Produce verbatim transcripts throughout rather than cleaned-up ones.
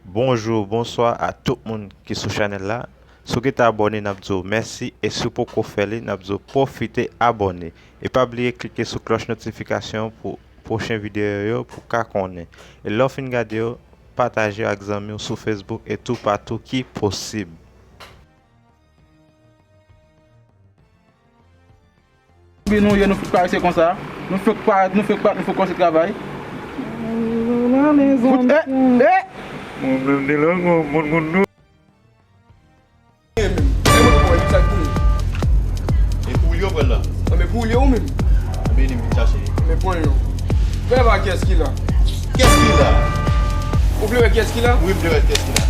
Bonjou, bonswa a tout moun ki sou chanèl la. Si w gentan abòne, n ap di w mèsi, e si w poko fè li, n ap di w pwofite abòne. E pa bliye klike sou klòch notifikasyon pou pwochen videyo yo pou w ka konnen. E lè w fin gade yo, pataje yo ak zanmi w sou Facebook e toupatou ki posib. Epi nou ye, nou fout parese konsa. Nou fèk parèt, nou fèk bat, nou fèk kòmanse travay. Fout, eh, eh! Mwen menm de la, mwen, mwen, mwen, nou. E mwen pran li, sa k pou li? E pou li yo pran la. Anben pou li ou menm. Anben li vin chache. Anben pran yo. Fè pa kiyès ki la. Kiyès ki la? Ou vle wè kiyès ki la? Wi, m vle wè kiyès ki la.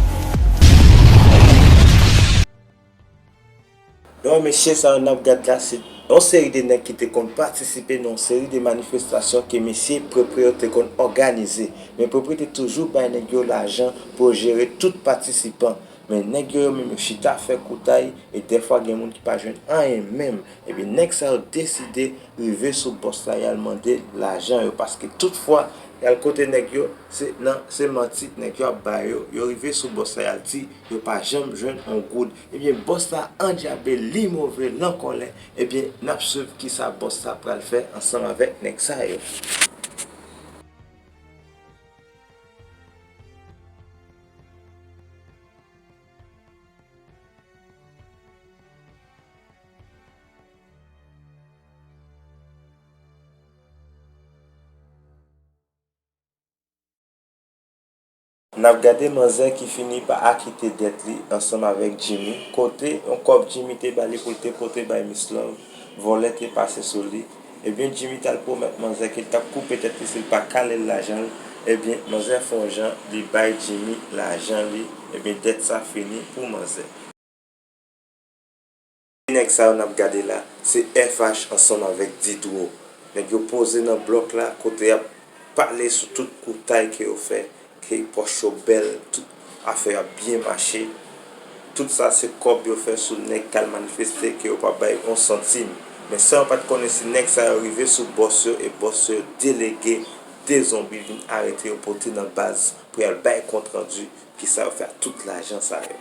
Non, mesye sa yo n ap gad la, se yon seri de nèg ki te konn patisipe nan yon seri de manifestasyon ke mesye Prepre yo te konn òganize. Men Prepre te toujou bay nèg yo lajan pou yo jere tout patisipan. Men nèg yo, yo menm yo chita fè koutay, e dèfwa gen moun ki pa jwenn anyen menm. Ebyen, nèg sa yo deside rive sou bòs la, y al mande lajan yo, paske tout fwa y al kote nèg yo, se nan, se manti nèg yo ap ba yo. Yo rive sou bòs la, y al di yo pa janm jwenn on goud. Ebyen, bòs la andyabe, li move, l an kòlè. Ebyen, n ap swiv kisa bòs la pral fè ansanm avèk nèg sa yo. N ap gade manzè ki fini pa akite dèt li ansanm avèk Jimmy, kote yon kòb Jimmy te ba li pou l te pote bay Miss Love, vòlè te pase sou li. Ebyen, Jimmy t al pwomèt manzè ke l t ap koupe tèt li si l pa kale l lajan l. Ebyen, manzè fè yon jan, li bay Jimmy lajan li. Ebyen, dèt sa fini pou manzè. Nèg sa yo n ap gade la, se F H ansanm avèk Didro. Nèg yo poze nan blòk la, kote y ap pale sou tout koutay ke yo fè, ke pòch yo bèl, tout afè yo ap byen mache. Tout sa se kòb yo fè sou nèg k al manifeste, ke yo pa bay yon santim. Men sa yo pa t konnen, se nèg sa yo rive sou bòs yo, e bòs yo delege de zonbi vin arete yo, pote nan baz pou y al bay kont randi kisa yo fè ak tout lajan sa yo.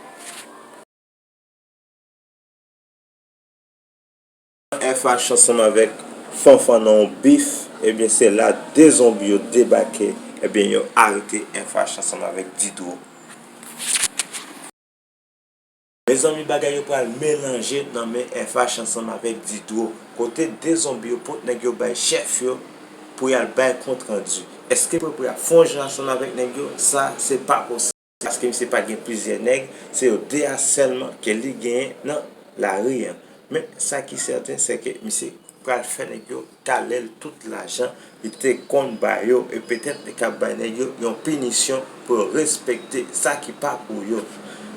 F H ansanm avèk Fanfan nan yon bif, ebyen, se la de zonbi yo debake, ebyen, yo arete F H ansanm avèk Didro. Mezanmi, bagay yo pral melanje nan men F H ansanm avèk Didro, kote de zonbi yo pot nèg yo bay chèf yo pou y al bay kont randi. Èske Prepre ap fè yon jan ansanm avèk nèg yo? Sa, se pa posib. Paske misye pa gen plizyè nèg, se yo de a sèlman ke li genyen nan lari an. Men sa ki sèten, se ke misye pral fè nèg yo kale l tout lajan li te konn ba yo, e petèt li ka bay nèg yo yon pinisyon pou yo respekte sa ki pa pou yo.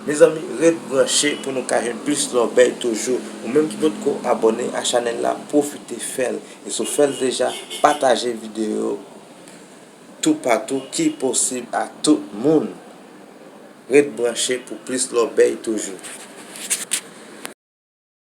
Mezanmi, ret branche pou nou ka jwenn plis lòbèy toujou. Ou menm ki potko abòne a chanèl la, pwofite fè l. E si w fè l deja, pataje videyo toupatou ki posib a tout moun. Ret branche pou plis lòbèy toujou.